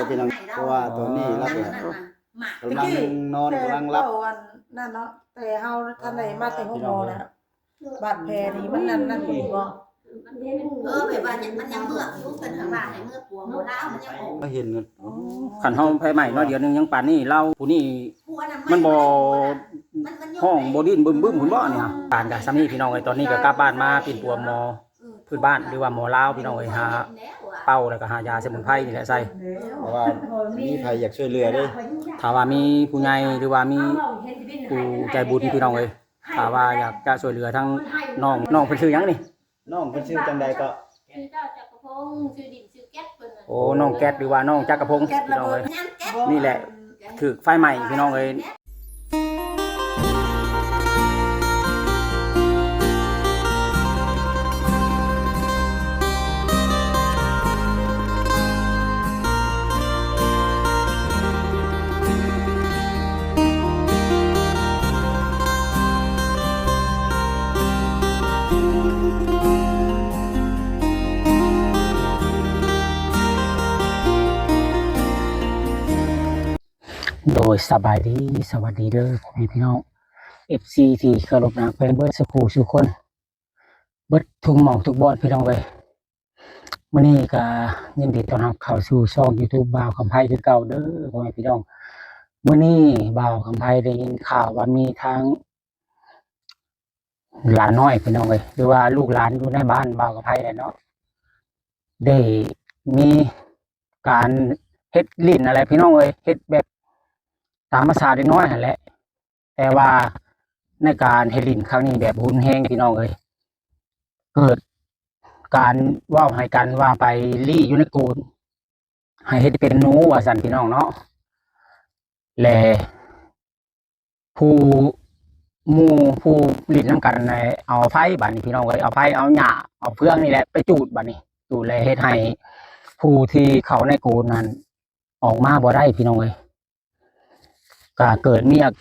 ພີ່ນ້ອງ ເພາະວ່າຕອນນີ້ລາວກໍກຳລັງນອນ ກຳລັງຫຼັບ ເວົ້າອັນນັ້ນເນາະ ແຕ່ເຮົາທັນໄດ້ມາແຕ່ໂຮງໝໍນະ ບາດແຜນີ້ມັນນັ້ນນັ້ນຢູ່ບໍ່? ເອີ ແບບວ່າມັນຍັງເມືອກຢູ່ ເພິ່ນຫາວ່າໃຫ້ເມືອກວມບໍ່ລາວ ມັນຍັງອອກ ມາເຫັນກັນ. ຄັນເຮົາໄຟໄໝ້ເນາະ ດຽວໜຶ່ງຍັງປານນີ້ ລາວຜູ້ນີ້ ມັນບໍ່ ຮ້ອງບໍ່ດີ້ນບຶ້ມໆພຸ້ນບໍ່ນີ້? ການກະຊ່ຳນີ້ພີ່ນ້ອງເອີຍ ຕອນນີ້ກໍກັບບ້ານມາປິ່ນປົວໝໍພື້ນບ້ານ ຫຼືວ່າໝໍລາວພີ່ນ້ອງເອີຍ ຫາເປົ່າ ແລ້ວກໍຫາຢາສະໝຸນໄພນີ້ແຫຼະໃສ່ ເພາະວ່າມີໃຜຢາກຊ່ວຍເຫຼືອເດ້ ຖ້າວ່າມີຜູ້ໃຫຍ່ ຫຼືວ່າມີຜູ້ໃຈບຸນພີ່ນ້ອງເອີຍ ຖ້າວ່າຢາກຈະຊ່ວຍເຫຼືອທາງນ້ອງ ນ້ອງເພິ່ນຊື່ຫຍັງນີ້? ນ້ອງເພິ່ນຊື່ຈັ່ງໃດເກາະ? ຊື່ເຈົ້າຈັກກະພົງ ຊື່ດິນຊື່ແກັດເພິ່ນ. ໂອ້ ນ້ອງແກັດ ຫຼືວ່ານ້ອງຈັກກະພົງ ພີ່ນ້ອງເອີຍ ນີ້ແຫຼະຖືກໄຟໄໝ້ພີ່ນ້ອງເອີຍ. ໂດຍ ສະບາຍດີ ສະຫວັດດີເດີພໍ່ແມ່ພີ່ນ້ອງ ເອັຟຊີ ທີ່ເຄົາລົບຮັກແພງເບິດສູ່ຄູ່ສູ່ຄົນ ເບິດທຸກໝ່ອງທຸກບ່ອນພີ່ນ້ອງເອີຍ. ມື້ນີ້ກະຍິນດີຕ້ອນຮັບເຂົ້າສູ່ຊ່ອງຢູທູບບ່າວຄຳໄພຄືເກົ່າເດີພໍ່ແມ່ພີ່ນ້ອງ. ມື້ນີ້ບ່າວຄຳໄພໄດ້ຍິນຂ່າວວ່າມີທາງຫຼານນ້ອຍພີ່ນ້ອງເອີຍ ຫຼືວ່າລູກຫຼານຢູ່ໃນບ້ານບ່າວຄຳໄພແຫຼະເນາະ ໄດ້ມີການເຮັດຫຼິ້ນຫັ້ນແຫຼະພີ່ນ້ອງເອີຍ ເຮັດແບບຕາມພາສາເດັກນ້ອຍຫັ້ນແຫຼະ. ແຕ່ວ່າໃນການເຮັດຫຼິ້ນຄັ້ງນີ້ແບບຮຸນແຮງພີ່ນ້ອງເອີຍ ເກີດການເວົ້າໃຫ້ກັນວ່າໄປລີ້ຢູ່ໃນໂກນ ໃຫ້ເຮັດເປັນໜູວ່າຊັ້ນພີ່ນ້ອງເນາະ ແລະ ຜູ້ ໝູ່ຜູ້ຫຼິ້ນນຳກັນເອົາໄຟບາດນີ້ພີ່ນ້ອງເອີຍ ເອົາໄຟ ເອົາຫຍ້າ ເອົາເຟືອງນີ້ແຫຼະໄປຈູດບາດນີ້ ຈູດແລ້ວເຮັດໃຫ້ຜູ້ທີ່ເຂົ້າໃນໂກນນັ້ນອອກມາບໍ່ໄດ້ພີ່ນ້ອງເອີຍ. ກະເກີດມີອາ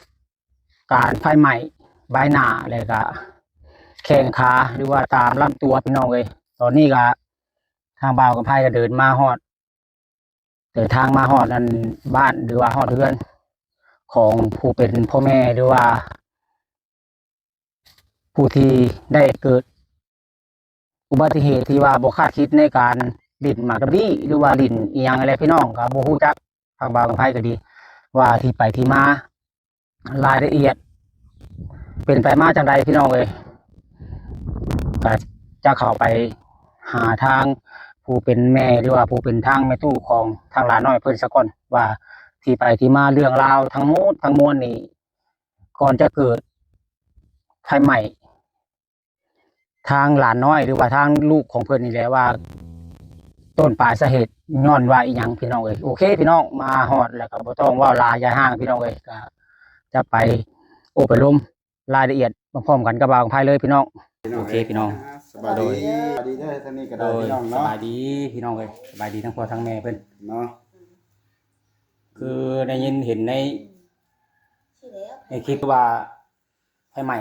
ການໄຟໄໝ້ໃບໜ້າ ແລ້ວກະແຂ້ງຂາ ຫຼືວ່າຕາມລຳຕົວພີ່ນ້ອງເອີຍ. ຕອນນີ້ກະທາງບ່າວກຳໄພກະເດີນມາຮອດ ເດີນທາງມາຮອດອັນບ້ານ ຫຼືວ່າຮອດເຮືອນຂອງຜູ້ເປັນພໍ່ແມ່ ຫຼືວ່າ ຜູ້ທີ່ໄດ້ເກີດອຸບັດຕິເຫດທີ່ວ່າບໍ່ຄາດຄິດໃນການຫຼິ້ນໝາກກະບີ ຫຼືວ່າຫຼິ້ນອີ່ຫຍັງຫັ້ນແຫຼະພີ່ນ້ອງ ກໍບໍ່ຮູ້ຈັກ ທາງບ່າວກຳໄພກໍດີ ວ່າທີ່ໄປທີ່ມາ ລາຍລະອຽດເປັນໄປມາຈັ່ງໃດພີ່ນ້ອງເອີຍ ກໍຈະເຂົ້າໄປຫາທາງຜູ້ເປັນແມ່ ຫຼືວ່າຜູ້ເປັນທາງແມ່ຕູ້ຂອງທາງຫຼານນ້ອຍເພິ່ນສາກ່ອນ ວ່າທີ່ໄປທີ່ມາເລື່ອງລາວທັງໝົດທັງມວນນີ້ ກ່ອນຈະເກີດໄຟໄໝ້ ທາງຫຼານນ້ອຍ ຫຼືວ່າທາງລູກຂອງເພິ່ນນີ້ແຫຼະວ່າ ຕົ້ນປາຍສາເຫດຍ້ອນວ່າອີ່ຫຍັງພີ່ນ້ອງເອີຍ. ໂອເຄພີ່ນ້ອງ ມາຮອດແລ້ວກໍບໍ່ຕ້ອງເວົ້າຫຼາຍຢາຍຫ່າງພີ່ນ້ອງເອີຍ ກໍຈະໄປໂອ້ໄປລົມລາຍລະອຽດພ້ອມໆກັນກັບບ່າວກຳໄພເລີຍພີ່ນ້ອງ. ໂອເຄພີ່ນ້ອງ ສະບາຍດີ ສະບາຍດີເດີ ທາງນີ້ກໍໄດ້ພີ່ນ້ອງເນາະ ສະບາຍດີພີ່ນ້ອງເອີຍ ສະບາຍດີທັງພໍ່ທັງແມ່ເພິ່ນເນາະ. ຄືໄດ້ຍິນເຫັນໃນ ໃນຄລິບວ່າ ໄຟໄໝ້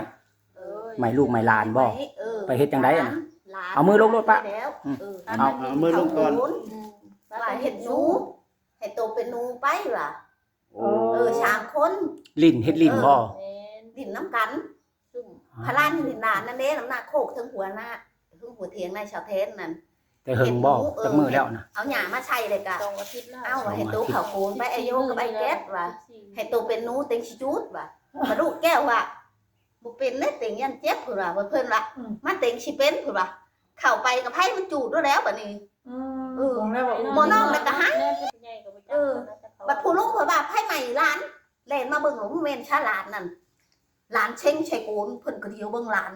ໄໝ້ລູກໄໝ້ຫຼານບໍ່? ໄຟໄໝ້ ເອີ ໄປເຮັດຈັ່ງໃດຫັ້ນນະ? ຫຼານ ເອົາມືລົງໂລດປະ ອືມ ເອີ ເອົາ ເອົາມືລົງກ່ອນ ອືມ ວ່າເຮັດໜູ ໃຫ້ໂຕເປັນໜູໄປວ່າ ໂອ້ ເອີ ສາມຄົນ ຫຼິ້ນ ເຮັດຫຼິ້ນບໍ່? ເອີ ແມ່ນ ຫຼິ້ນນຳກັນ ຊຸມ ອ່າ ພະລານຫຼິ້ນຫຼານນັ້ນເດ້ ນຳໜ້າໂຄກເທິງຫົວນະ ເທິງຫົວຖຽງນາຍສາວແທນນັ້ນ ແຕ່ເຫິງບໍ່? ເອີ ຈັກມື້ແລ້ວນະ? ເອົາຫຍ້າມາໃສ່ແລ້ວກະ ສອງອາທິດແລ້ວ ເອົາວ່າໃຫ້ໂຕເຂົ້າໂກນໄປ ອາໂຍກັບໄອ້ແກັດວ່າ ໃຫ້ໂຕເປັນໜູເຕັງຊິຈູດວ່າ ມາລູກແກ້ວວ່າ ບໍ່ເປັນເດ້ເຕັງຢ້ານເຈັບ ເພິ່ນວ່າ ເພິ່ນວ່າ ອືມ ມາເຕັງຊິເປັນ ເພິ່ນວ່າ ເຂົ້າໄປກໍໄຟມັນຈູດໂລດແລ້ວບາດນີ້ ອືມ ເອີ ບໍ່ນ້ອງແລ້ວກໍໄຫ້ ເອີ ບັດຜູ້ລຸງເພິ່ນວ່າ ໄຟໄໝ້ຫຼານ ແລ່ນມາເບິ່ງ ໂອ້ ແມ່ນຊະຫຼານນັ້ນ ຫຼານເຊັງໃສ່ໂກນ ເພິ່ນກໍດຽວເບິ່ງຫຼານ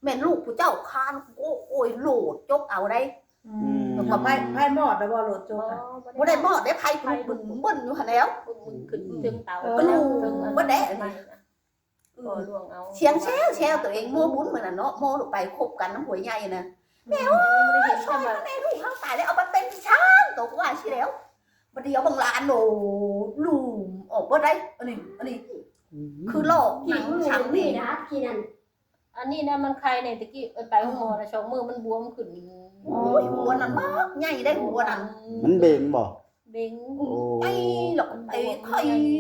ແມ່ນລູກຜູ້ເຈົ້າຄານ ໂອ້ ໂອ້ຍ ໂຫຼດຈົກເອົາໄດ໋ ອືມ ແລ້ວກໍໄຟ ໄຟມອດແລ້ວບໍ່ ໂຫຼດຈົກ ບໍ່ ບໍ່ໄດ້ມອດເດ້ ໄຟລຸກບຶ້ນໆຢູ່ຫັ້ນແລ້ວ ບຶ້ນໆຂຶ້ນເທິງເຕົາ ເອີ ບໍ່ໄດ້ ເອີ ກໍລ່ວງເອົາ ສຽງແຊວໆ ຕົວເອງໂມບຸນມື້ນັ້ນເນາະ ໂມໄປຄົບກັນນຳຫົວໃຫຍ່ນະ ອືມ ແມ່ເອີຍ ຊ່ອຍມາແດ່ ລູກເຮົາຕາຍແລ້ວ ເອົາໄປເປັນຊ່າງ ໂຕກໍວ່າຊີ້ແລ້ວ ບັດດຽວບັງຫຼານໂນ ລູມອອກເບິດໄດ໋ ອັນນີ້ ອັນນີ້ ອືມ ຄືຫຼອກໜັງຊ່າງນີ້ນະ ອັນນີ້ນະ ມັນໄຄແດ່ ຕະກີ້ໄປໂຮງໝໍນະ ສອງມື້ມັນບວມຂຶ້ນ ໂອ້ຍ ຫົວນັ້ນບັກໃຫຍ່ໄດ໋ ຫົວນັ້ນ ມັນເບັງບໍ່? ເບັງ ໂອ້ ໄປ ແລ້ວກໍໄປໄຂ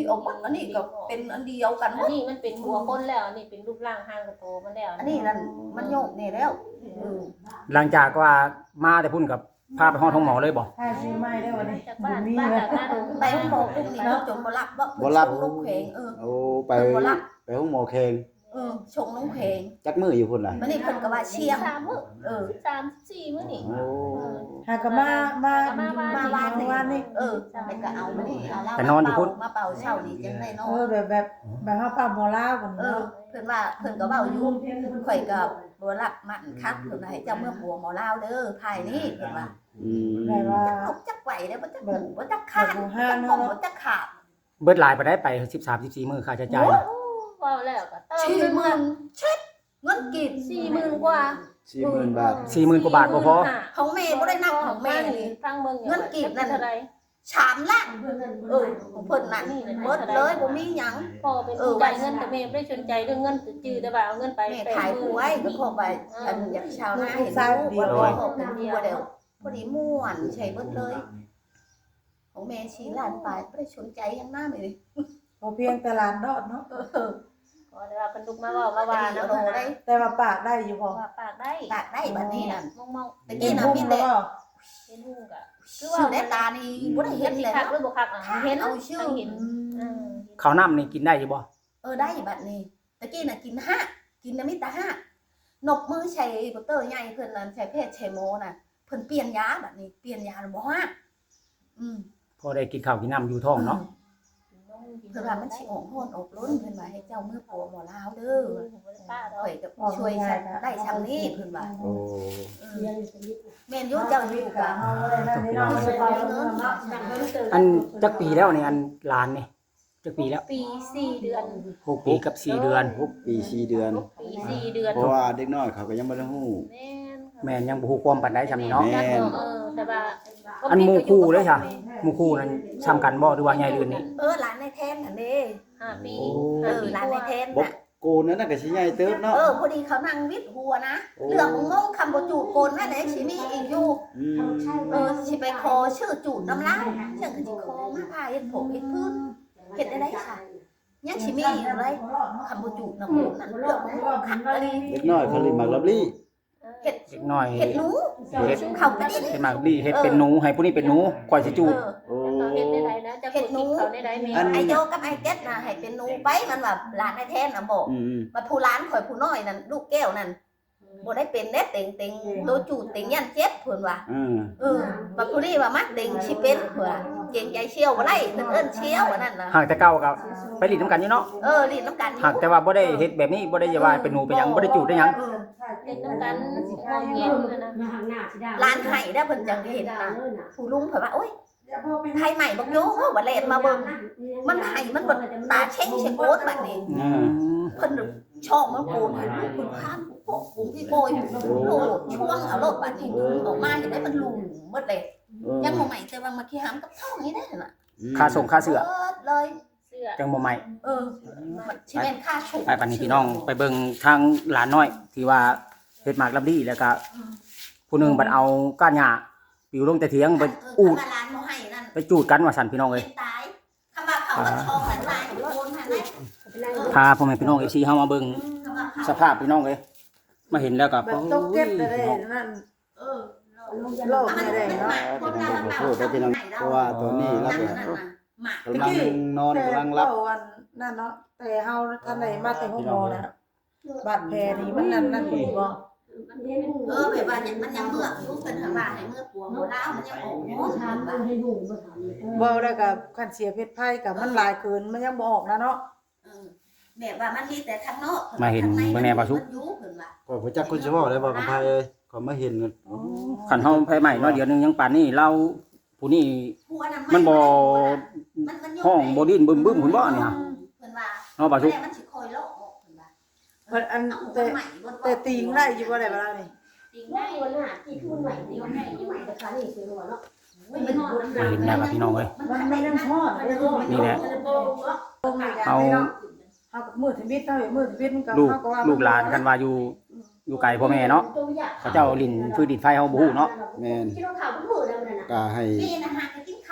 ່ອອກໝົດ ອັນນີ້ກໍເປັນອັນດຽວກັນໝົດ ອັນນີ້ມັນເປັນຫົວຄົນແລ້ວ ອັນນີ້ເປັນຮູບຮ່າງຮ່າງກະໂຕມັນແລ້ວ ອັນນີ້ນັ້ນມັນໂຍກແນ່ແລ້ວ ເອີ ຫຼັງຈາກວ່າມາແຕ່ພຸ້ນກໍພາໄປຮອດໂຮງໝໍເລີຍບໍ່? ທາສີໃໝ່ເດີບັດນີ້ ຈາກບ້ານ ມາຈາກນາດົງ ໄປໂຮງໝໍກຸ່ມນີ້ເນາະ ຈົນບໍ່ຫຼັບບໍ່ ບໍ່ຫຼັບ ສົ່ງລົງແຂວງ ເອີ ໂອ້ ໄປ ບໍ່ຫຼັບ ໄປໂຮງໝໍແຂວງ ເອີ ສົ່ງລົງແຂວງ ຈັກມື້ຢູ່ພຸ້ນລະ? ບັດນີ້ເພິ່ນກໍວ່າສ່ຽງ ສາມມື້ ເອີ ສາມສີ່ມື້ນີ້ ໂອ້ ຫາກໍມາ ມາ ມາວານ ມາວານນີ້ ເອີ ແລ້ວກໍເອົາມານີ້ ເອົາລາວ ໄປນອນຢູ່ພຸ້ນ ມາເປົ່າເຊົ້ານີ້ຈັ່ງໄດ້ນອນ ເອີ ແບບ ແບບ ແບບເຮົາປ່າໝໍລາວກັນ ເອີ ເນາະ ເພິ່ນວ່າ ເພິ່ນກໍເວົ້າຢູ່ ຂ້ອຍກໍບໍ່ລັບມັນຄັກ ເພິ່ນວ່າໃຫ້ເຈົ້າເມືອປົວໝໍລາວເດີ ພາຍນີ້ ເພິ່ນວ່າ ອືມ ແບບວ່າ ຈັກລຸກຈັກໄຫວເດ້ ບໍ່ຈັກຫູບໍ່ຈັກຄານ ບໍ່ຈັກກ້ອງບໍ່ຈັກຂາບ ເບິດຫຼາຍປານໃດໄປສິບສາມ ສິບສີ່ມື້ຄ່າໃຊ້ຈ່າຍ? ໂອ້ ເວົ້າແລ້ວກໍເຕີມ ສີ່ໝື່ນ ເຊັດ ເງິນກີບ ສີ່ໝື່ນກວ່າ ສີ່ໝື່ນບາດ ສີ່ໝື່ນກວ່າບາດບໍ່ພໍ ຂອງແມ່ບໍ່ໄດ້ນັບ ຂອງແມ່ນີ້ ຟັງເບິ່ງ ເງິນກີບນັ້ນ ສາມລ້ານ ເອີ ຂອງເພິ່ນນັ້ນ ໝົດເລີຍ ບໍ່ມີຫຍັງ ພໍ່ເປັນຜູ້ຈ່າຍເງິນ ແຕ່ແມ່ບໍ່ໄດ້ສົນໃຈເລື່ອງເງິນ ຈື່ແຕ່ວ່າເອົາເງິນໄປ ແມ່ຂາຍຄວາຍ ແລ້ວພໍ່ໄປ ອັນ ຢາກຊາວນາ ເຮັດສວນ ພໍ່ເປັນຜົວແລ້ວ ພໍດີມ່ວນໃສ່ເບິດເລີຍ ຂອງແມ່ສີ່ລ້ານປາຍ ບໍ່ໄດ້ສົນໃຈຫຍັງນຳເລີຍ ພໍພຽງແຕ່ຫຼານລອດເນາະ ເອີ ກໍໄດ້ວ່າເພິ່ນລຸກມາເວົ້າມາວ່ານຳ ແຕ່ວ່າປາກໄດ້ຢູ່ບໍ່? ວ່າປາກໄດ້ ປາກໄດ້ບັດນີ້ນັ້ນ ມອງໆ ຕະກີ້ນະມີແຕ່ ເຫັນຫຸ່ງກໍຄືວ່າ ຊື່ໄດ້ຕານີ້ບໍ່ໄດ້ເຫັນແລ້ວ ຄັກຫຼືບໍ່ຄັກ ເຫັນ ເອົາຊື່ ເຫັນ ເອີ ເຂົ້ານ້ຳນີ້ກິນໄດ້ຢູ່ບໍ່? ເອີ ໄດ້ບັດນີ້ ຕະກີ້ນະກິນຮາກ ກິນນະມີແຕ່ຮາກ ນົບມືໃສ່ບັກເຕີໃຫຍ່ເພິ່ນນັ້ນ ໃສ່ແພດໃສ່ໝໍນະ ເພິ່ນປ່ຽນຢາບັດນີ້ ປ່ຽນຢາແລ້ວບໍ່ຮາກ ອືມ ພໍໄດ້ກິນເຂົ້າກິນນ້ຳຢູ່ທ້ອງເນາະ ອືມ ເພິ່ນວ່າມັນຊິອອກຮ້ອນອອກລົນ ເພິ່ນວ່າໃຫ້ເຈົ້າເມືອປົວໝໍລາວເດີ ຂ້ອຍກໍຊ່ວຍໄດ້ຊ່ຳນີ້ ເພິ່ນວ່າ ໂອ້ ເອີ ແມ່ນຢູ່ ເຈົ້າຢູ່ກະ ອັນຈັກປີແລ້ວນີ້ ອັນຫຼານນີ້? ຈັກປີແລ້ວ? ປີສີ່ເດືອນ ຫົກປີກັບສີ່ເດືອນ ຫົກປີສີ່ເດືອນ ຫົກປີສີ່ເດືອນ ເພາະວ່າເດັກນ້ອຍເຂົາກໍຍັງບໍ່ໄດ້ຮູ້ ແມ່ນ ແມ່ນ ຍັງບໍ່ຮູ້ຄວາມປານໃດຊ່ຳນີ້ເນາະ ແມ່ນ ເອີ ແຕ່ວ່າ ອັນໝູ່ຄູ່ເດ້ຊະ ໝູ່ຄູ່ນັ້ນຊ່ຳກັນບໍ່ ຫຼືວ່າໃຫຍ່ຫຼືນີ້? ເອີ ຫຼານນາຍແທນຫັ້ນເດ້ ຫ້າປີ ໂອ້ ເອີ ຫຼານນາຍແທນນະ ໂກນນັ້ນນະກໍຊິໃຫຍ່ເຕີບເນາະ ເອີ ພໍດີເຂົານັ່ງວິດຫົວນະ ໂອ້ ເລື່ອງຂອງມົງ ຄັນບໍ່ຈູດໂກນນັ້ນແຫຼະ ຊິມີອີກຢູ່ ອືມ ເອີ ຊິໄປຂໍຊື້ຈູດນຳລາວ ຈັ່ງກໍຊິຂໍມາພາເຮັດຜົມເຮັດພື້ນ ເຮັດໄດ້ໄດ໋ຊະ ຍັງຊິມີຢູ່ເລີຍ ຄຳບໍ່ຈູດນຳໂກນນັ້ນ ເລື່ອງຂອງມັນຄັກອີ່ຫຼີ ເດັກນ້ອຍເຂົາຫຼິ້ນໝາກລຳລີ ເຮັດ ເດັກນ້ອຍ ເຮັດໜູ ເຮັດ ເຂົາໄປຫຼິ້ນ ເຮັດໝາກລຳລີ ເຮັດເປັນໜູ ເອີ ໃຫ້ຜູ້ນີ້ເປັນໜູ ຂ້ອຍຊິຈູດ ເອີ ໂອ້ ເຮັດແນວໃດນະ ເຈົ້າເຮັດໜູ ເຮັດໜູ ເຂົາແນວໃດແມ່ ອັນ ໄອ້ໂຍກັບໄອ້ເຕັດນະ ໃຫ້ເປັນໜູໄປ ມັນວ່າຫຼານນາຍແທນນະບອກ ອືມໆ ບັດຜູ້ຫຼານຂ້ອຍຜູ້ນ້ອຍນັ້ນ ລູກແກ້ວນັ້ນ ບໍ່ໄດ້ເປັນເດ້ ເຕັງ ເຕັງ ໂຕຈູດເຕັງຢ້ານເຈັບ ເພິ່ນວ່າ ເອີ ເອີ ບັດຜູ້ນີ້ວ່າມາເຕັງຊິເປັນ ເພິ່ນວ່າ ເກງໃຈສ່ຽວບໍ່ໄດ້ ເພິ່ນເອີ້ນສ່ຽວ ອັນນັ້ນນະ ຫາກແຕ່ເກົ່າກໍໄປຫຼິ້ນນຳກັນຢູ່ເນາະ ເອີ ຫຼິ້ນນຳກັນຢູ່ ຫາກແຕ່ວ່າບໍ່ໄດ້ເຮັດແບບນີ້ ບໍ່ໄດ້ວ່າເປັນໜູເປັນຫຍັງ ບໍ່ໄດ້ຈູດໄດ້ຫຍັງ ເອີ ຫຼິ້ນນຳກັນ ຊິງໍແງຢູ່ຫັ້ນນະ ຫຼານໄຫ້ເດ້ ເພິ່ນຈັ່ງເຫັນນະ ຜູ້ລຸງເພິ່ນວ່າ ໂອ້ຍ ໄຟໄໝ້ບັກໂຍ ວ່າແລ່ນມາເບິ່ງ ມັນໄຫ້ ມັນບັດຕາເຊັງໃສ່ໂກນບັດນີ້ ອືມ ເພິ່ນຊ່ອງມາໂກນ ເພິ່ນຄານໂປະປຸງທີ່ໂກຍ ໂອ້ ໂອ້ ຊ່ວງເອົາໂລດບັດນີ້ ອອກມາເຫັນໄດ້ມັນຫຼຸງໝົດເລີຍ ເອີ ຍັງບໍ່ໄໝ້ ແຕ່ວ່າມາຂີ້ຫາມກັບທ້ອງນີ້ໄດ້ຫັ້ນນະ ອືມ ຄາສົ່ງຄາເສື້ອ ເບິດເລີຍ ເສື້ອ ຈັ່ງບໍ່ໄໝ້ ເອີ ມັນຊິແມ່ນຄາຊຸ ໄປບັດນີ້ພີ່ນ້ອງ ໄປເບິ່ງທາງຫຼານນ້ອຍ ທີ່ວ່າເຮັດໝາກລຳລີ ແລ້ວກະ ອືມ ຜູ້ໜຶ່ງບັດເອົາກ້ານຫຍ້າ ປິວລົງແຕ່ຖຽງ ໄປ ເອີ ອູດ ຄັນວ່າຫຼານບໍ່ໃຫ້ນັ້ນ ໄປຈູດກັນວ່າຊັ້ນພີ່ນ້ອງເອີຍ ເປັນຕາຍ ຄັນວ່າເຂົາກໍຊອງກັນຫຼາຍຄົນຫັ້ນນະ ພາພໍ່ແມ່ພີ່ນ້ອງເອັຟຊີເຮົາມາເບິ່ງ ອືມ ສະພາບພີ່ນ້ອງເອີຍ ມາເຫັນແລ້ວກໍ ແບບຕົກເກັບໄດ້ນັ້ນ ເອີ ໂລກນີ້ແຫຼະເນາະ ພີ່ນ້ອງ ຂໍໂທດເດີພີ່ນ້ອງ ເພາະວ່າຕອນນີ້ລາວກໍກຳລັງນອນ ກຳລັງຫຼັບ ເວົ້າອັນນັ້ນເນາະ ແຕ່ເຮົາທັນໄດ້ມາແຕ່ໂຮງໝໍນະ ບາດແຜນີ້ມັນນັ້ນ ນັ້ນຢູ່ບໍ່? ເອີ ແບບວ່າມັນຍັງເມືອກຢູ່ ເພິ່ນຫາວ່າໃຫ້ເມືອປົວໝໍລາວ ມັນຍັງອອກຢູ່ ເວົ້າແລ້ວກໍຄັນເສຍພິດໄພກໍມັນຫຼາຍເກີນ ມັນຍັງບໍ່ອອກນະເນາະ ເອີ ແບບວ່າມັນມີແຕ່ທາງນອກ ມາເຫັນເບິ່ງແດ່ບໍ່ສຸກ ເພິ່ນວ່າ ຂ້ອຍບໍ່ຈັກຄົນຊິເວົ້າໄດ້ບໍ່ ຄຳໄພເອີຍ ຂ້ອຍມາເຫັນ ໂອ້ ຄັນເຮົາໄຟໄໝ້ໜ້ອຍດຽວໜຶ່ງຍັງປານນີ້ ລາວຜູ້ນີ້ ມັນບໍ່ຮ້ອງບໍ່ດີ້ນບຶ້ມໆພຸ້ນບໍ່ນີ້ ເພິ່ນວ່າ ເນາະ ບໍ່ສຸກ ມັນຊິຄ່ອຍເລາະອອກ ເພິ່ນວ່າ ເພິ່ນອັນ ແຕ່ ແຕ່ຕີງໄດ້ຢູ່ບໍ່ໄດ້ບໍ່ລາວນີ້ ຕີງໄດ້ ບໍ່ໜ້າ ຕີງໄດ້ ຕີງໄດ້ ມາເຫັນແລ້ວກໍພີ່ນ້ອງເອີຍ ມັນ ມັນຍັງຮອດ ນີ້ແຫຼະ ເຮົາ ເຮົາກໍມືດທຳອິດເນາະ ມືດທຳອິດມັນກໍ ລູກ ເຮົາກໍວ່າ ລູກຫຼານ ມັນ ຄັນວ່າຢູ່ ຢູ່ໄກພໍ່ແມ່ເນາະ ເຂົາເຈົ້າຫຼິ້ນຟືນຫຼິ້ນໄຟເຮົາບໍ່ຮູ້ເນາະ ແມ່ນ ກໍໃຫ້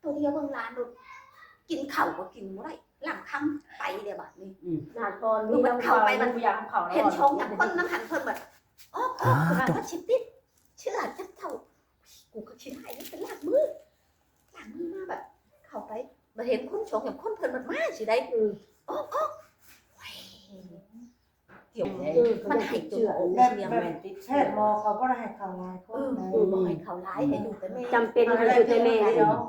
ໂຕດຽວເບິ່ງຫຼານໂລດ ກິນເຂົ້າກໍກິນບໍ່ໄດ້ ຫຼັງຄ່ຳໄປເດ້ບາດນີ້ ອືມ ໜ້າທອນ ຄືມັນເຂົ້າໄປ ມັນບໍ່ຢາກເຂົ້າ ເຫັນຊ່ອງຈັກຄົນນຳຫັ້ນ ເພິ່ນແບບ ອອກ ອອກ ເພິ່ນວ່າມັນຊິຕິດເຊື້ອຈັກເຈົ້າ ກູກໍຂີ້ຮ້າຍ ມັນເປັນລ້າງມື ລ້າງມືມາແບບ ເຂົ້າໄປ ມາເຫັນຄົນຊ່ອງຈັກຄົນ ເພິ່ນມັນມາຊິໄດ້ ອືມ ອອກ ອອກ ໂອ້ຍ ດຽວ ເອີ ມັນໃຫ້ຕົວອອກ ແບບ ແບບແພດໝໍເຂົາບໍ່ໄດ້ໃຫ້ເຂົ້າຫຼາຍຄົນ ເອີ ບໍ່ໃຫ້ເຂົ້າຫຼາຍ ໃຫ້ຢູ່ແຕ່ແມ່ ຈຳເປັນໃຫ້ຢູ່ແຕ່ແມ່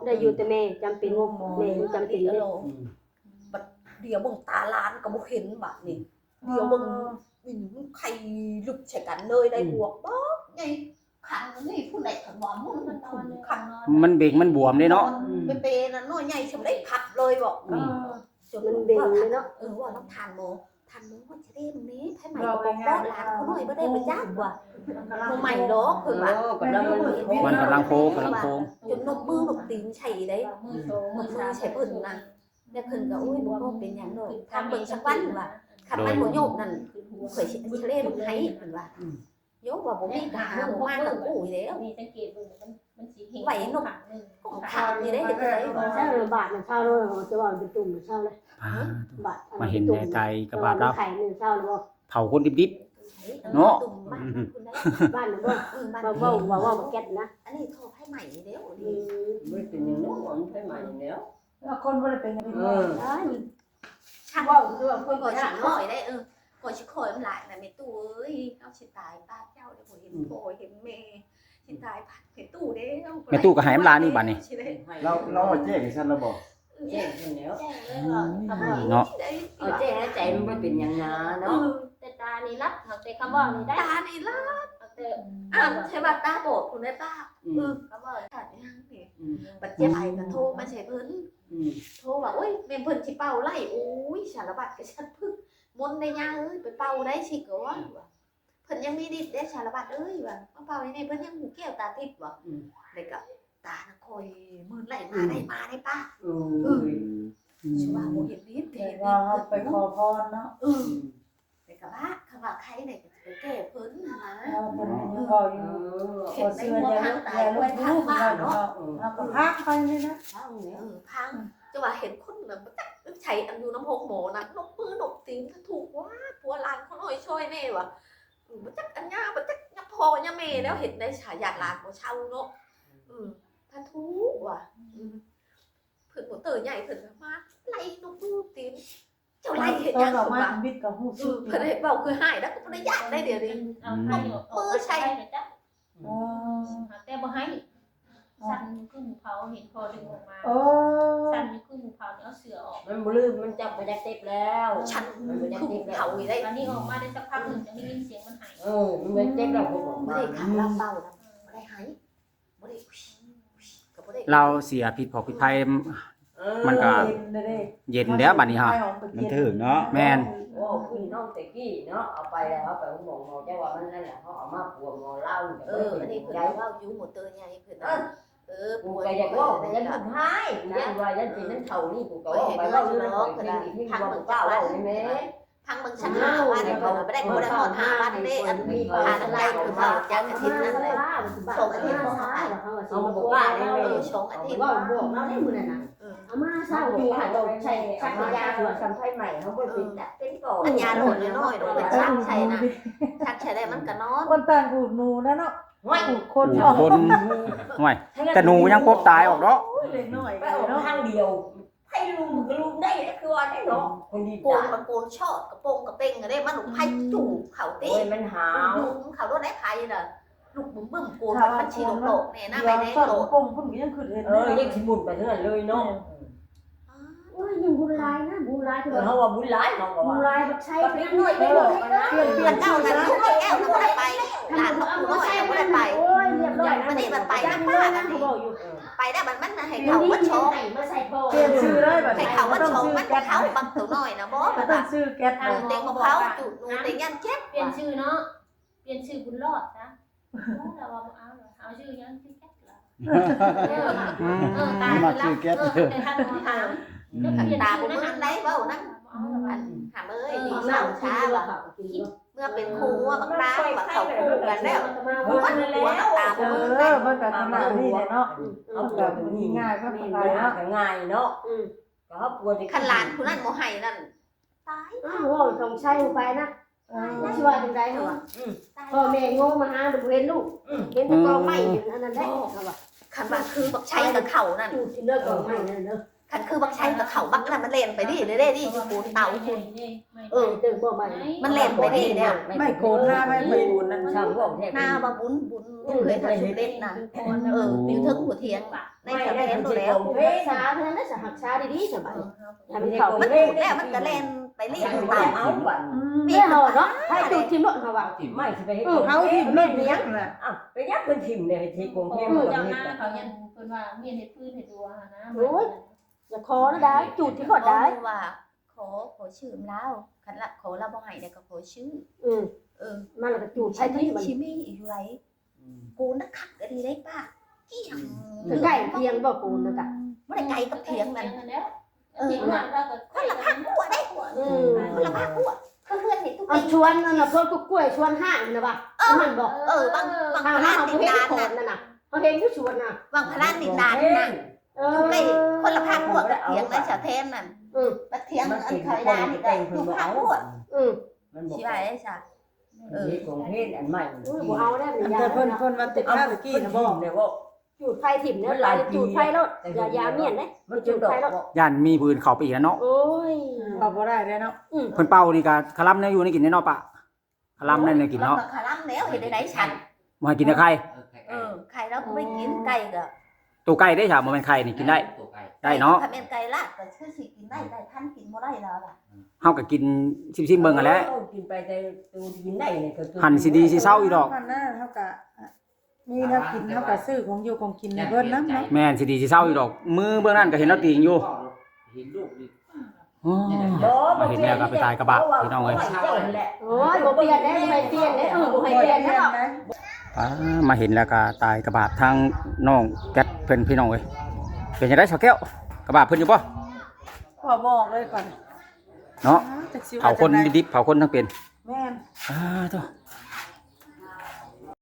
ໄດ້ຢູ່ແຕ່ແມ່ ຈຳເປັນ ແມ່ນຈຳເປັນເດ້ ອືມ ບັດດຽວເບິ່ງຕາຫຼານກໍບໍ່ເຫັນບາດນີ້ ດຽວເບິ່ງ ມັນໄຂ່ລຸກໃສ່ກັນເລີຍ ໄດ້ ອືມ ບວກບັກໃຫຍ່ ຂ້າງນີ້ພຸ້ນແຫຼະ ຄັນວ່າມັນ ມັນເບັງມັນບວມເດ້ເນາະ ອືມ ເປໆ ນັ້ນ ນ້ອຍໃຫຍ່ສ່ຳໃດພັບເລີຍບໍ ອືມ ເອີ ຈົນມັນເບັງເລີຍເນາະ ເອີ ເວົ້ານຳທ່ານໝໍ ທ່ານໝໍ ວ່າຈະເດ້ນະ ໄຟໄໝ້ກໍບໍ່ເກາະ ຫຼານຂ້ອຍນ້ອຍບໍ່ໄດ້ໄປຈັກວ່າ ບໍ່ໄໝ້ດອກ ເພິ່ນວ່າ ເອີ ກໍນຳມັນ ມັນກຳລັງໂພ ກຳລັງໂພ ຈົນນົບມືນົບຕີນໃສ່ເດ້ ອືມ ນົບມືໃສ່ເພິ່ນນະ ແລ້ວເພິ່ນກໍ ໂອ້ຍ ບໍ່ເປັນຫຍັງດອກ ຖ້າເບິ່ງສັກວັນວ່າ ຄັນມັນບໍ່ໂຍກນັ້ນ ຂ້ອຍຊິເທລະໃຫ້ ເພິ່ນວ່າ ອືມ ໂຍ ວ່າບໍ່ມີກໍຫາບໍ່ມາກັບກູຢູ່ແລ້ວ ນີ້ສັງເກດເບິ່ງ ມັນ ມັນຊິເຮັດໄວ້ນົບ ຂອງຂາດນີ້ໄດ້ເຮັດຈັ່ງໃດ ເອີ ບາດມັນເຊົາເນາະ ຈະວ່າມັນເປັນຕຸ່ມມັນເຊົາເລີຍ ບາດ ມາເຫັນໃນໄຕກະບາບລາວ ໄຂ້ນີ້ເຊົາແລ້ວບໍ່ ເຜົາຄົນດິບໆ ເນາະ ຕຸ່ມບ້ານເພິ່ນໄດ້ ບ້ານນັ້ນບໍ່ ເອີ ບ້ານ ເວົ້າ ເວົ້າ ເວົ້າແກັດນະ ອັນນີ້ທໍ່ໄຟໄໝ້ແລ້ວ ອືມ ບໍ່ເປັນຫຍັງເນາະ ໄຟໄໝ້ແລ້ວ ແລ້ວຄົນບໍ່ໄດ້ເປັນຫຍັງ ເອີ ຊ່າງເວົ້າຄືວ່າເພິ່ນກໍຊິຄອຍໄດ້ ເອີ ກໍຊິຄອຍມັນຫຼາຍນະ ແມ່ຕູ້ເອີຍ ເຮົາຊິຕາຍປາເຈົ້າເດ້ ບໍ່ເຫັນ ອືມ ພໍ່ເຫັນແມ່ ຊິຕາຍປາແມ່ຕູ້ເດ້ ແມ່ຕູ້ກໍໃຫ້ມັນຫຼາຍນີ້ບາດນີ້ ລາວ ລາວວ່າແຈ້ງໃຫ້ຊັ້ນລະບໍ່ ແຈ້ງຫັ້ນແຫຼ້ວ ແຈ້ງເລີຍ ອືມ ເນາະ ເອົາແຈ້ງໃນໃຈມັນບໍ່ເປັນຫຍັງນາເນາະ ເອີ ແຕ່ຕານີ້ລັບ ຫາກແຕ່ຄຳເວົ້ານີ້ໄດ້ ຕານີ້ລັບ ຫາກແຕ່ ອ່າ ໃຊ່ວ່າຕາບອດພຸ້ນໄດ້ປ້າ ອືມ ເອີ ຄຳເວົ້າຂາດຫຍັງນີ້ ອືມ ບັດເຈັບໄປກໍໂທມາໃສ່ເພິ່ນ ອືມ ໂທວ່າ ໂອ້ຍ ແມ່ນເພິ່ນຊິເປົ່າໄລ່ ໂອ້ຍ ສາລະວັດກະສັດພຶກ ມົນໄດ້ຍ່າເອີຍ ໄປເປົ່າໄດ້ຊິກະວ່າ ເພິ່ນຍັງມີລິດເດ້ ສາລະວັດເອີຍ ວ່າ ມາເປົ່າໃຫ້ແດ່ ເພິ່ນຍັງຫູແກ້ວຕາທິບ ວ່າ ອືມ ແລ້ວກະຕານະຄ່ອຍມື່ນໄລ່ມາ ອືມ ໄດ້ມາໄດ້ປ້າ ເອີ ເອີ ອືມ ຊິວ່າບໍ່ເຫັນລິດ ແຕ່ວ່າເຮົາໄປຂໍພອນເນາະ ເອີ ແຕ່ກະວ່າ ຄັນວ່າໄຄນີ້ກະຊິໄປແກ້ເພິ່ນຫັ້ນນະ ເອີ ເພິ່ນຍັງເວົ້າຢູ່ ເອີ ບໍ່ເຊື່ອ ຢ່າລົບ ຢ່າລົບຫຼູ່ເນາະ ເຮົາກໍພັງໄປນີ້ນະ ພັງ ເອີ ພັງ ຈະວ່າເຫັນຄົນນະ ບໍ່ຈັກໃສ ອັນຢູ່ນຳໂຮງໝໍນະ ນົບມືນົບຕີນ ຖືກວ່າ ຜົວຫຼານເຂົານ້ອຍຊ່ອຍແດ່ວ່າ ບໍ່ຈັກອັນຍາ ບໍ່ຈັກຍາພໍ່ຍາແມ່ແລ້ວ ເຮັດໄດ້ສາ ຢ້ານຫຼານບໍ່ເຊົາເນາະ ເອີ ຖ້າຖືກວ່າ ເພິ່ນບໍ່ເຕີໃຫຍ່ ເພິ່ນກໍມາໄລ່ນົບມືນົບຕີນ ເຈົ້າໄລ່ເຮັດຫຍັງ ເພິ່ນວ່າ ເພິ່ນເວົ້າຄືຮ້າຍ ແລ້ວກໍບໍ່ໄດ້ຢ້ານໄດ໋ ດຽວນີ້ ເອົາໄຟອອກ ເປີໃສ່ ເອີ ແຕ່ບໍ່ໃຫ້ ສັ່ນຄືໝູເຜົາ ເຫັນພໍ່ດຶງອອກມາ ເອີ ສັ່ນຄືໝູເຜົາ ເອົາເສື້ອອອກ ມັນບໍ່ລືມ ມັນຈັບບໍ່ຢາກເຈັບແລ້ວ ສັ່ນຄືໝູເຜົາອີກເດ້ ອັນນີ້ອອກມາໄດ້ສັກພັກໜຶ່ງ ຈັ່ງໄດ້ຍິນສຽງມັນໄຫ້ ເອີ ມັນເຈັບແລ້ວ ບໍ່ອອກມາ ບໍ່ໄດ້ຂັດລຳເບົານະ ບໍ່ໄດ້ໄຫ້ ບໍ່ໄດ້ ກໍບໍ່ໄດ້ ລາວເສຍພິດພອກພິດໄພ ເອີ ມັນກໍ ເຢັນເດ້ ເຢັນແລ້ວບາດນີ້ເຮົາ ມັນຖືກເນາະ ແມ່ນ ໂອ້ ຄືນ້ອງແຕະກີ້ເນາະ ເອົາໄປແລ້ວ ເຮົາໄປໂຮງໝໍ ເຈົ້າວ່າມັນນັ້ນແຫຼະ ເຮົາເອົາມາປົວໝໍລາວ ເອີ ອັນນີ້ເພິ່ນເວົ້າຢູ່ ໝໍເຕີໃຫຍ່ເພິ່ນ ເອີ ເອີ ປູກໍຢາກເວົ້າ ຢ້ານລູກຮ້າຍ ຢ້ານວ່າ ຢ້ານເປັນນຳເຖົ້ານີ້ ປູກໍເວົ້າໄປເວົ້າຢູ່ນຳຂ້ອຍ ເພິ່ນອີກ ເພິ່ນບໍ່ກ້າເວົ້າແມ່ ພັງເບິ່ງສັກຫ້າວັນ ເພິ່ນວ່າບໍ່ໄດ້ ບໍ່ໄດ້ຮອດຫ້າວັນເດ້ ອັນ ຄ່ານ້ຳມັນເພິ່ນວ່າຈາກອາທິດນັ້ນແຫຼະ ສອງອາທິດບໍ່ໄປ ເຮົາບໍ່ກ້າເດ້ ເອີ ສອງອາທິດ ເວົ້າບອກລາວໄດ້ມື້ນັ້ນນະ ເອີ ເອົາມາເຊົ້າຢູ່ ໃສ່ສັກຢາຕົວະ ສ່ຳໄຟໄໝ້ ເຮົາບໍ່ໄດ້ເປັນຈັກເປັນກໍ ອັນຢາໂຫຼດນ້ອຍໆ ດອກ ເພິ່ນສັກໃສ່ນະ ສັກໃສ່ແລ້ວມັນກໍນອນ ຄົນຕ່າງຂູດໜູນະເນາະ ໂອ້ຍ ຂູດຄົນ ຂູດຄົນ ໂອ້ຍ ແຕ່ໜູຍັງປົບຕາຍອອກເນາະ ໂອ້ຍ ເດັກນ້ອຍ ໄປອອກເນາະ ທາງດຽວ ໃຜລູກກໍລູກໄດ້ ຄືວ່າໄດ້ເນາະ ຄົນດີ ໂກນກໍໂກນຊອດ ກະໂປງກະເປັງກໍໄດ້ ມັນໄຜຈູບເຂົາຕິ ໂອ້ຍ ມັນຫາວ ເຂົາໂດນໄດ້ໄຜນະ ລູກບຶ້ມໆ ໂກນມັນຊິຫຼອກໆ ແນ່ນະ ໄປແນ່ໂຕ ໂກນພຸ້ນກໍຍັງຂຶ້ນເຮັດ ເອີ ຍັງຊິໝຸນໄປເທື່ອເລີຍເນາະ ໂອ້ຍ ຍັງບຸນຫຼາຍນະ ບຸນຫຼາຍ ເອີ ເຮົາວ່າບຸນຫຼາຍ ເຮົາກໍວ່າບຸນຫຼາຍ ບັກໄຊ ບັກເດັກນ້ອຍ ເປັນ ເປັນ ເປັນ ເຈົ້ານັ້ນ ລູກແກ້ວນະ ບໍ່ໄດ້ໄປ ຫຼານນ້ອຍນະ ບໍ່ໄດ້ໄປ ໂອ້ຍ ຮຽບຮ້ອຍ ມັນນີ້ມັນໄປນຳປ້ານະ ເຂົາເວົ້າຢູ່ ເອີ ໄປແລ້ວບັດມັນໃຫ້ເຂົ້າວັດຊອງ ມາໃສ່ພໍ່ ປ່ຽນຊື່ເລີຍບັດ ໃຫ້ເຂົ້າວັດຊອງ ມັນເຂົ້າບັກໂຕນ້ອຍນະ ບໍ່ ບໍ່ຕ້ອງຊື່ແກັດ ເຕັງບໍ່ເຂົ້າ ຈູດໜູເຕັງຢ້ານເຈັບ ປ່ຽນຊື່ເນາະ ປ່ຽນຊື່ບຸນລອດຊະ ແລ້ວວ່າບໍ່ເອົາ ເອົາຊື່ຫຍັງ ຊື່ແກັດລະ ອືມ ເອີ ຕາຍ ມັກຊື່ແກັດ ເອີ ແຕ່ທ່ານບໍ່ຖາມ ອືມ ຕາບໍ່ເບິ່ງໄດ້ເວົ້ານຳ ອັນ ຫາເອີຍ ດີເຊົາຊາວ່າ ເມື່ອເປັນຄູ່ງົວບັກນາງວ່າເຂົ້າຄູ່ກັນແລ້ວ ມັນຕົວະຕາບໍ່ເບິ່ງໄດ້ ເອີ ມັນກໍຂະໜາດນີ້ແຫຼະເນາະ ເຮົາຕົວະຕົວນີ້ງ່າຍ ມັນກໍງ່າຍເນາະ ອືມ ກໍເຮົາຕົວະ ຄັນຫຼານຜູ້ນັ້ນບໍ່ໃຫ້ນັ້ນ ຕາຍ ອ້າວ ເວົ້າຕ້ອງໃຊ້ໄປນະ ເອີ ຊິວ່າຈັ່ງໃດເຮົາວ່າ ອືມ ພໍ່ແມ່ງົງມາຫາບໍ່ເຫັນລູກ ອືມ ເຫັນແຕ່ກອງໄມ້ ອືມ ອັນນັ້ນແຫຼະ ເຮົາວ່າ ຄັນວ່າຄືບັກໄຊກັບເຂົານັ້ນ ຈູດກິນເດີກອງໄມ້ນັ້ນເດີ ຄັນຄືບັກໄຊກັບເຂົາ ບັກນັ້ນມັນແລ່ນໄປນີ້ເດ້ ນີ້ຢູ່ໂກນເຕົາພຸ້ນ ເອີ ເຕີບໍ່ໄມ້ ມັນແລ່ນໄປນີ້ແລ້ວ ໄມ້ໂກນ ໜ້າໄມ້ ໄມ້ໂກນນັ້ນ ຊ່າງເວົ້າແທ້ ໜ້າວ່າບຸນ ບຸນ ເອີ ເຄີຍທຳສຳເລັດນະ ເອີ ຢູ່ເທິງຫົວທຽງ ໃນກະແມ່ນໂລດແລ້ວ ຮັກສາເທົ່ານັ້ນແຫຼະ ຮັກສາດີໆ ສະບາຍ ໃຫ້ມັນເຂົ້າ ມັນແລ້ວ ມັນກະແລ່ນ ໄປລ້ຽງຕາຍເອົາບັດ ແມ່ນເນາະ ໃຫ້ຈູດຖິ້ມໂລດເຮົາວ່າ ໄມ້ຊິໄປເຮັດ ເອີ ເຮົາຖິ້ມໂລດ ແມ່ນຫຍັງນະ ອ້າວ ເປັນຫຍັງເພິ່ນຖິ້ມແດ່ ເຮັດກົງເພນ ເຈົ້ານາເຂົາຍັງເພິ່ນວ່າມຽນເຮັດຟືນເຮັດຕົວຫັ້ນນະ ໂອ້ຍ ຢ່າຂໍນະດາ ຈູດຖິ້ມໂລດດາ ເວົ້າວ່າ ຂໍ ຂໍຊື້ນຳລາວ ຄັນລະ ຂໍລາວບໍ່ໃຫ້ແລ້ວກໍຂໍຊື້ ອືມ ເອີ ມາແລ້ວກໍຈູດໃສ່ຖິ້ມ ຊິມີຢູ່ໃດ ອືມ ໂກນນະຄັກອີ່ຫຼີເດ້ປ້າ ກ້ຽງ ໃກ້ທຽງບໍ່ໂກນນະກະ ບໍ່ໄດ້ໄກກັບທຽງນັ້ນ ເອີ ຄົນລະພາກຫົວເດ້ ອືມ ຄົນລະພາກຫົວ ຄືເຮືອນນີ້ຕຸກ ອັນຊວນນັ້ນນະ ພວກກ້ວຍຊວນຮ້າງນະວ່າ ເອີ ມັນບໍ່ ເອີ ບາງ ບາງພະລາຕິດດານນັ້ນນະ ເຮົາເຫັນຢູ່ສວນນະ ບາງພະລາຕິດດານນະ ເອີ ໃກ້ ຄົນລະພາກຫົວກັບທຽງນະ ສາວແທນນັ້ນ ອືມ ບັດທຽງອັນໄຄລານີ້ກໍຢູ່ພາກຫົວ ອືມ ມັນບໍ່ ຊິວ່າໄດ້ຊະ ເອີ ເຮັດຂອງເພນອັນໃໝ່ ໂອ້ຍ ບໍ່ເອົາແລ້ວ ອັນແຕ່ເພິ່ນ ເພິ່ນວ່າຕິດຂ້າວຕະກີ້ນະບໍ່ ຈູດໄຟຖິ້ມແລ້ວ ໄປຈູດໄຟໂລດ ຢ່າ ຢ່າມຽນເດ້ ມັນຈຸດໄຟໂລດ ຢ້ານມີຜູ້ອື່ນເຂົ້າໄປອີກແລ້ວເນາະ ໂອ້ຍ ເຂົ້າບໍ່ໄດ້ແລ້ວເນາະ ອືມ ເພິ່ນເປົ່ານີ້ກະຄະລຳແນວຢູ່ແນວກິນເນາະປະ ຄະລຳແນວກິນເນາະ ຄະລຳແລ້ວເຮັດໄດ້ໃດຊັ້ນ ບໍ່ໃຫ້ກິນແຕ່ໄຂ່ ເອີ ໄຂ່ລາວບໍ່ໄດ້ກິນ ໄກ່ກໍ ໂຕໄກ່ເດ້ຊະ ບໍ່ແມ່ນໄຂ່ນີ້ກິນໄດ້ ໄດ້ເນາະ ຖ້າແມ່ນໄກ່ລາດກໍຄືຊິກິນໄດ້ ໄກ່ພັນກິນບໍ່ໄດ້ແລ້ວລະ ເຮົາກໍກິນຊິມໆເບິ່ງຫັ້ນແຫຼະ ເອີ ກິນໄປແຕ່ໂຕກິນໄດ້ນີ້ກໍ ຫັ້ນຊິດີຊິເຊົາຢູ່ດອກ ເຮົາກໍ ມີແນວກິນເຮົາກໍຊື້ຂອງຢູ່ຂອງກິນໃຫ້ເພິ່ນນຳເນາະ ແມ່ນ ຊິດີຊິເຊົາຢູ່ດອກ ມື້ເບື້ອງນັ້ນກໍເຫັນລາວຕີງຢູ່ ເຫັນລູກນີ້ ໂອ້ ມາເຫັນແລ້ວກໍໄປຕາຍກະບາບພີ່ນ້ອງເອີຍ ໂອ້ຍ ບໍ່ປ່ຽນເດ້ ບໍ່ໃຫ້ປ່ຽນເດ້ ເອີ ບໍ່ໃຫ້ປ່ຽນເດ້ ອ່າ ມາເຫັນແລ້ວກໍຕາຍກະບາບທາງນ້ອງແກັດເພິ່ນພີ່ນ້ອງເອີຍ ເປັນຈັ່ງໃດສາວແກ້ວ ກະບາບເພິ່ນຢູ່ບໍ່ ຂໍບອກເລີຍກ່ອນເນາະ ອ່າ ເຜົາຄົນດິບໆ ເຜົາຄົນທັງເປັນ ແມ່ນ ອ່າ ໂທ້